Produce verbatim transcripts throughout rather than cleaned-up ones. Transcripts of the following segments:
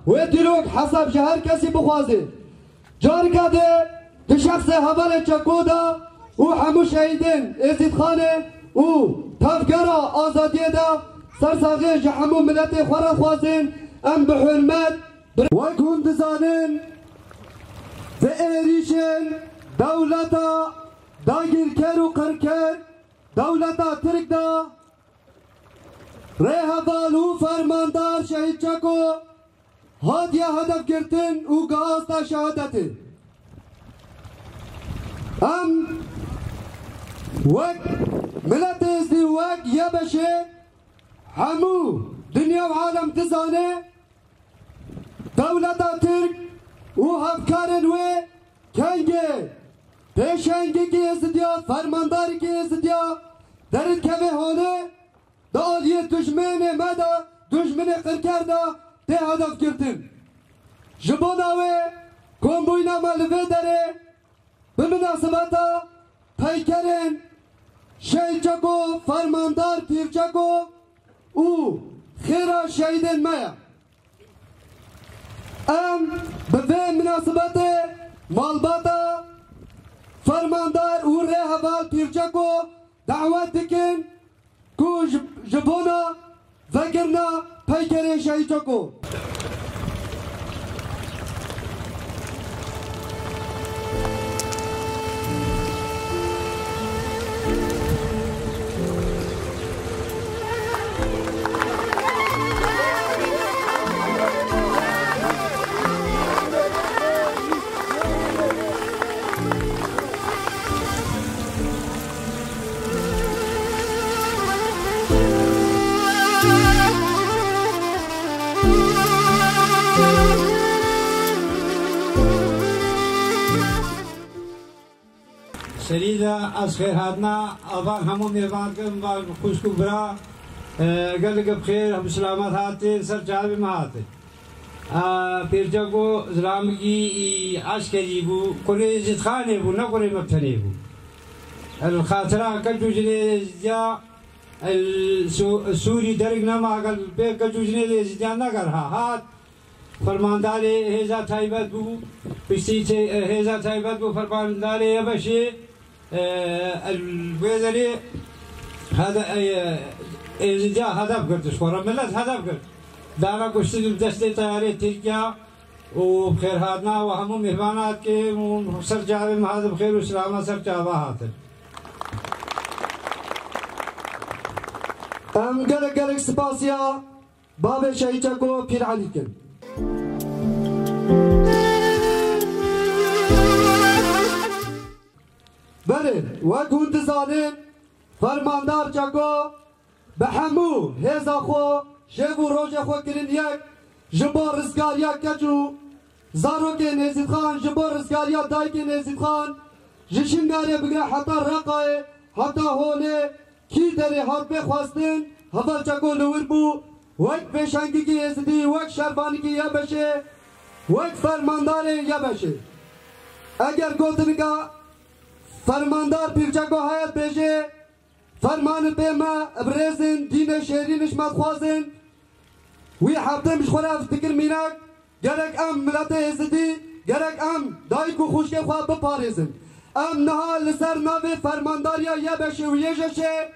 Wê dîrok hesab ji her kesî bixwaze. Carika de di şexsê hevalê Çeko de û hemû şehîdên Êzîdxanê û tevgera azadiyê de sersaxiyê ji hemû miletê xwe re dixwazin, em bi hurmet, bi... Wek hûn dizanin, di êrîşên dewleta dagîrker û qirker, dewleta Tirk de, rêheval û fermandar Şehîd Çeko hatiye hedef girtin û gihasta şehadetê. Em wek miletê Êzidî, wek YBŞê, hemû dinya û alem dizane, dewleta Tirk û hevkarên wê kengê pêşengekî Êzidiya, fermandarekî Êzidiya derdikeve holê, di aliyê dijminê me de, dijminê qirker de tê hedef girtin. Ji bona wê kombûyîna me li vê derê bi minasebeta peykerên Şehîd Çeko, Fermandar Pîr Çeko û xêra şehîdên me ye. Em bi vê minasebetê malbata Fermandar û Rêheval Pîr Çeko dawet dikin ku ji, ji bona vekirina peykerê Şehîd Çeko. Serî de ez xêrhatina evan hemû mêvan dikim, van xwişk û bira, e, gelek bi xêr, bi silamet hatin, ser çavê me hatin. A, Pîr Çeko zilamekî, î, eskerî bû, kurê Êzîdxanê bû, ne kurê me tenê bû. El xatira keç û jinê Êzidiya, el Sû-, Sûrî derik nema, gel pê keç û jinê Êzidiya neger ha, hat. Fermandarê hêza taybet bû, piştî tê-, hêza taybet bû, fermandarê YBŞê, e, el wê derê hede-, e, Êzidiya hedef girt, ji xwe re milet hedef girt. Dana kuştin bi destê teyarê Tirkiya û bi xêrhatina we hemû mêhvana dikim û ser çavê me hatin, bi xêr û silama ser çava hatin. Em gelek gelek spasiya Bavê Şehîd Çeko Pîr Elî kin. Belê, wek hûn dizanin, Fermandar Çeko bi hemû hêza xwe, şev û rojê xwe kirin yek, ji bo rizgariya keç û zarokên Êzîdxan, ji bo rizgariya dayikên Êzîdxan, ji Şingalê bigire heta Reqayê, heta Holê, kî derê hat pê xwestin, Heval Çeko li wir bû, wek pêşengekî Êzidî, wek şervanekî YBŞê, wek fermandarê YBŞê. Eger gotinika fermandar Pîr Çeko heye dibêje, fermanê pê me bi rêzin, dînê şêrîn ji me dixwazin, wî hevdem ji xwe re ev dikir mînak, Gerek em miletê Êzidî, gerek em dayik û xwişkê xwe biparêzin. Em niha li ser navê fermandariya YBŞê û YJŞê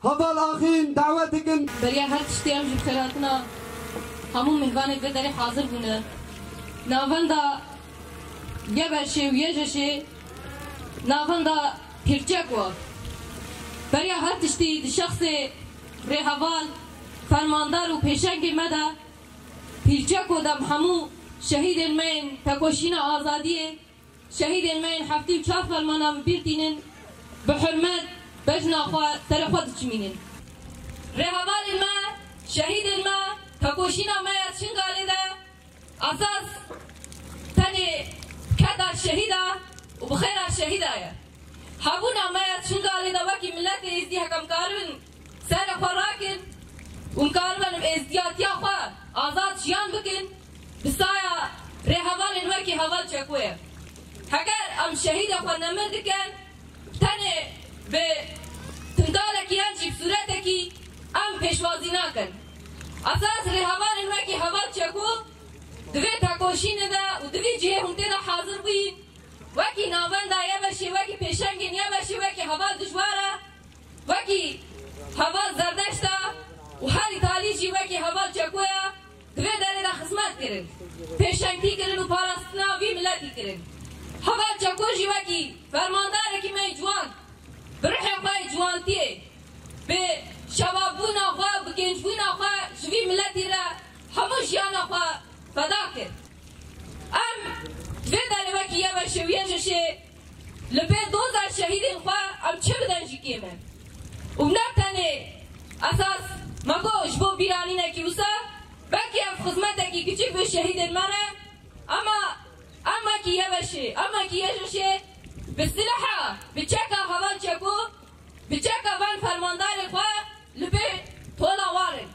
heval axîn dawet dikin. Beriya her tiştî em jî bi xêrhatina hemû mêhvanê vê derê hazir bûne. Navenda YBŞê û YJŞê, navenda Pîr Çeko. Beriya her tiştî di şexsê rêheval, fermandar û pêşengê me de Pîr Çeko dem hemû şehîdên me yên tekoşîna azadiyê, şehîdên me yên heftê û çar fermanan bi bîr tînin, bi hurmet bejna xwe serê xwe diçimînin. Rêhevalên me, şehîdên me, tekoşîna me ya Şingalê de esas tenê keda şehîda û bi xêra şehîda ye. Hebûna me ya Şingalê de wekî miletê Êzidî heke em karibin serê xwe rakin û em karibin bi êzdiyatiya xwe azad jiyan bikin, bi saya rêhevalên wekî heval Çeko ye. Heger em şehîdê xwe nemir dikin, tenê bi tingalekî yan jî bi sûretekî em pêşwazî nakin. Esas rêhevalên wekî heval Çeko divê Koşînê de û di vî cihê hûn tê de hazir bûyîn, wekî navenda YBŞ'ê, wekî pêşengên YBŞ'ê, wekî heval Dijwar e, wekî heval Zerdeşt e û herî talî jî wekî heval Çeko ye, di vê derê de xizmet kirin. Pêşengtî kirin û parastina vî miletî kirin. Heval Çeko jî wekî fermandarekî me yê ciwan, bi ruhê xwe yê ciwantiyê, bi şebabûna xwe, bi gencbûna xwe ji vî miletî re hemû jiyana xwe feda kir. Em di vê derê wekî YBŞ'ê û YJŞ'ê li pê doza şehîdên xwe em çi bidin jî kêm e. Û ne tenê esas me got ji bo bîranînekî wisa, belkî ev xizmetekî kiçik bi şehîdên me re, ema em wekî YBŞ'ê, em wekî YJŞ'ê bi sileha, bi çeka heval Çeko, bi çeka van fermandarê xwe li pê tola wan in.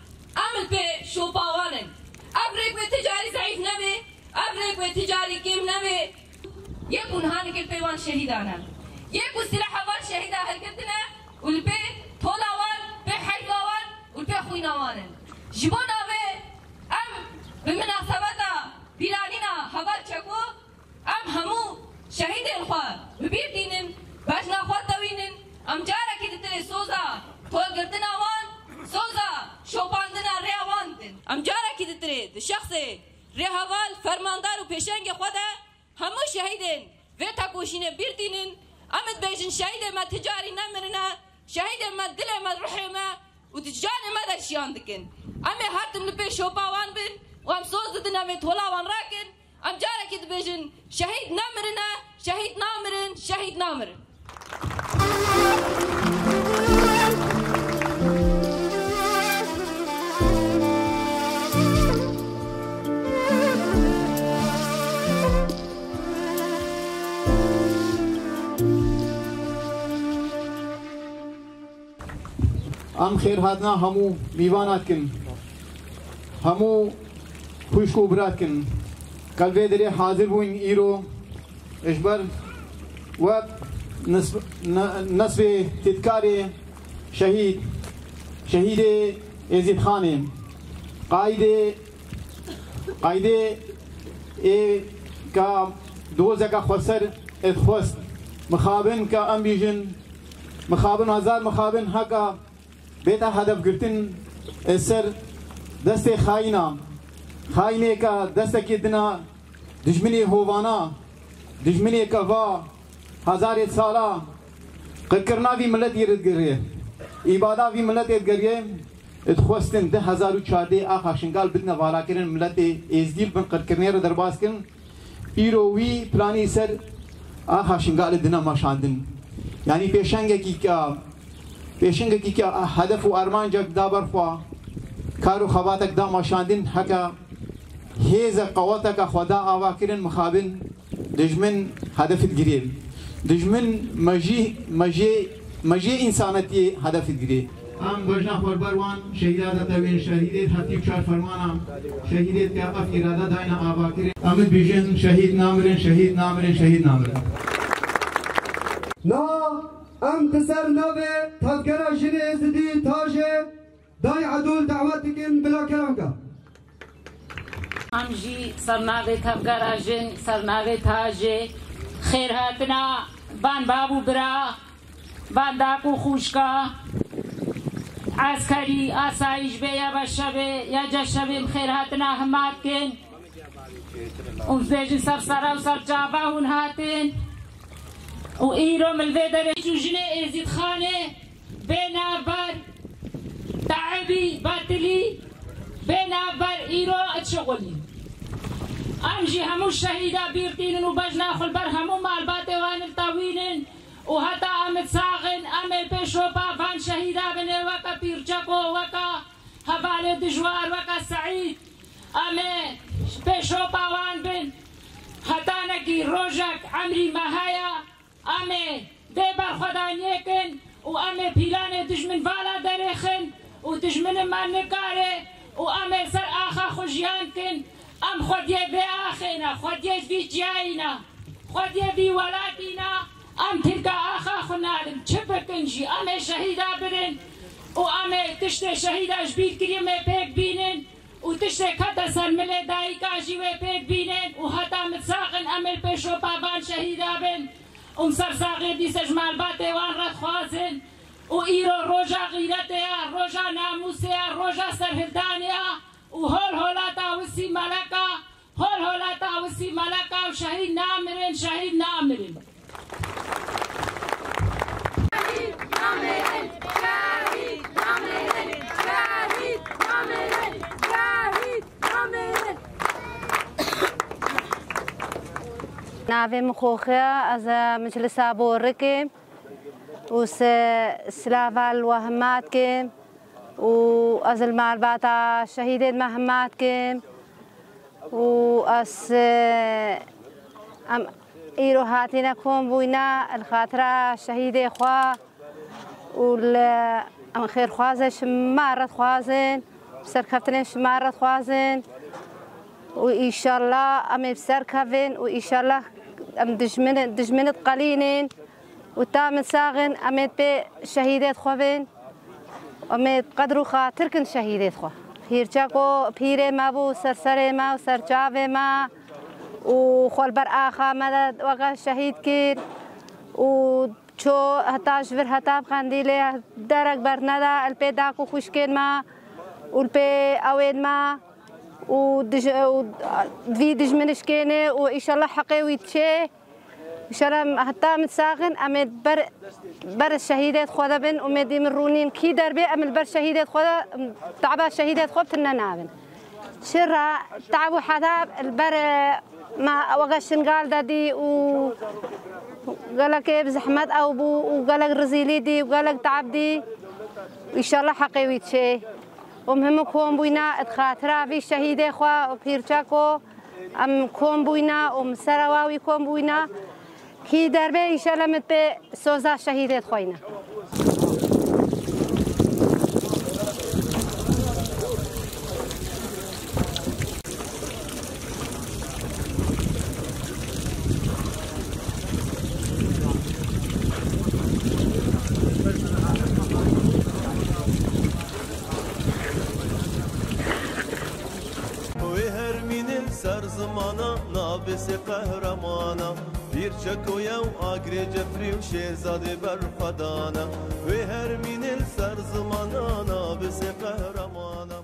Em li pê şopa wan in. Ev rêk wê ti carî zeîf nebê, ev rêk wê ti carî kêm nebê. Yek û niha nikir pê wan şehîdan e. Yek û sileha van şehîda hilgirtine û li pê tola wan, pê heyva wan û li pê xwîna wan in. Ji bona vê em bi minasebeta bîranîna heval Çeko, em hemû şehîdên xwe bi bîr tînin, bejna xwe tewînin, em carekî ditirê soza tolgirtina wan, soza şopandina rêya wan bidin. Em carekî ditirê di şexsê rêheval, fermandar û pêşengê xwe de hemû şehîdên vê tekoşînê bîr tînin. Em dibêjin şehîdê me ti carî nemirine, şehîdê me dilê me, ruhê me û di canê me de jiyan dikin. Em ê her tim li pê şopa wan bin û em soz didin, em ê tola wan rakin. Em carekî dibêjin, şehîd nemirine, şehîd namirin, şehîd namirin. Em xêr hatina hemû mîvana dikin. Hemû xwişk û bira dikin. Qelbê dilê hazir bûn îro ji ber wek nisb-, ne-, nesbê têtkarê şehîd, şehîdê Êzîdxanê, qaydê, qaydê ê ka dozeka xweser ê dixwest. Mixabin ka em bîjin, mixabin hezar mixabin heka bête hedefgirtin ê ser destê xayîna, xayînê ka destekê dina dijminê hovana, dijminê ka va hezarê sala qirkirina vî miletî re digiriye, îbada vî miletê digiriye, dixwestin du hezar û çardeh axa Şingal bidine valakirin miletê Êzdî li bin qirkirinê re derbas kirin. Îro wî planî ser axa Şingalê dina meşandin. Yanî pêşengekî ke, pêşengekî ke hedef û armancek da ber xwe, kar û xebatek da meşandin, heke hêze qeweteke xwe da avakirin mixabin, dijmin hedefî digirê. Dijmin mejî-, mejê, mejê însanetiyê hedefî digirê. Em bejna xwe li ber wan şehîda de tewên şehîdê heftî û çar fermana şehîdê ke ev îrade dayne avakirin. Em dibêjin şehîd namirin, şehîd namirin, şehîd namirin. Na em di ser navê Tevgera Jinê Êzidî Tajê Dayê Edûl dawet dikin bila kerem ke. Em jî ser navê Tevgera Jin, ser navê Tajê, xêrhatina van bav û bira, van dak û xûşka, eskerî, asayîş bê ya beşevê, ya ceşevê, em xêrhatina hema dikin. Û dibêjin ser sera û ser çava hûn hatin. Û îro min li vê derê û jinê Êzîdxanê bê navber teibî, betilî, bê navber îro dişixulî. Em jî hemû şehîda bîr tînin û bejna xwe li ber hemû malbatê wan li tewînin û heta em sax in, em ê pê şopa van şehîda binê weke Pîr Çeko, weke hevalê Dijwar, weke Seîd. Em ê pê şopa wan bin. Hetanekî rojek emrî me heye. Em ê vê berxwedaniyê kin û em ê pîlanê dijmin vala derêxin û dijminê me nikare û em ê ser axa xwe jiyan kin. Em xwediyê vê axê ne, xwediyê vî ciyayî ne, xwediyê vî welatî ne. Em tirka axa xwe nadin. Çi bikin jî, em ê şehîda birin û em ê tiştê şehîda ji bîr kirî em ê pêk bînin û tiştê kete ser milê dayika jî wê pêk bîne. Saxin em ê pêşopa van şehîda bin û ser saxê dîse ji malbatê wan re dixwazin û îro roja xîretê ye, roja namûsê ye, roja serhildanê ye û hol holata wisî meleka, hol holata wisî meleka û şehîd namirin, şehîd namirin. Navê min Xoxi ye, ez, e, Miclisa Borikê û se-, silava li we hema dikim û ez li malbata şehîdên me hema dikim û ez, e, em îro hatine kom bûyne li xatira şehîdê xwe. û li em xêrxwazên şima re dixwazin, serkeftinên şima re dixwazin û îşallah em ê bi ser kevin û îşallah em dijmin, dijmin diqelînin û ta min sax in em ê pê şehîdê xwe bin. Em ê qedr û xatir kin şehîdê xwe. Pîrçeko pîrê me bû, ser serê me û ser çavê me û xwe li ber axa me de weke şehîd kir û Ço heta ji vir heta bi Qendîlê derek berneda, li pê dak û xwişkên me û li pê ewên me û dij-, û vî dijminişkên ê û îşallah heqê wî diçê. Îşallah heta min saxin em ê ber, ber şehîdê xwe de bin û mêdî min rûnîn kî derbê em li ber şehîdê xwe de, taba şehîdê xwe bi tune nabin. Çira tab û hedab li ber, e, ma weke Şingal de dî û gelekê bi zehmet ew bû û gelek rizîlî dî û gelek tab dî. Îşallah heqê wî çê. Û em hemû kom bûyne di xatira vî şehîdê xwe û Pîrçeko em kom bûyne û em serewa wî kom bûyne. Kî derbe îşelem pê soza şehîdê dixweyne. Wê hermînin ser zimana, nabê sê qehremana. Pîr Çeko ye û Agrê Cefrî û Şêrzadê berxwedana. Wê hermînin ser zimana, nabê sê qehremana.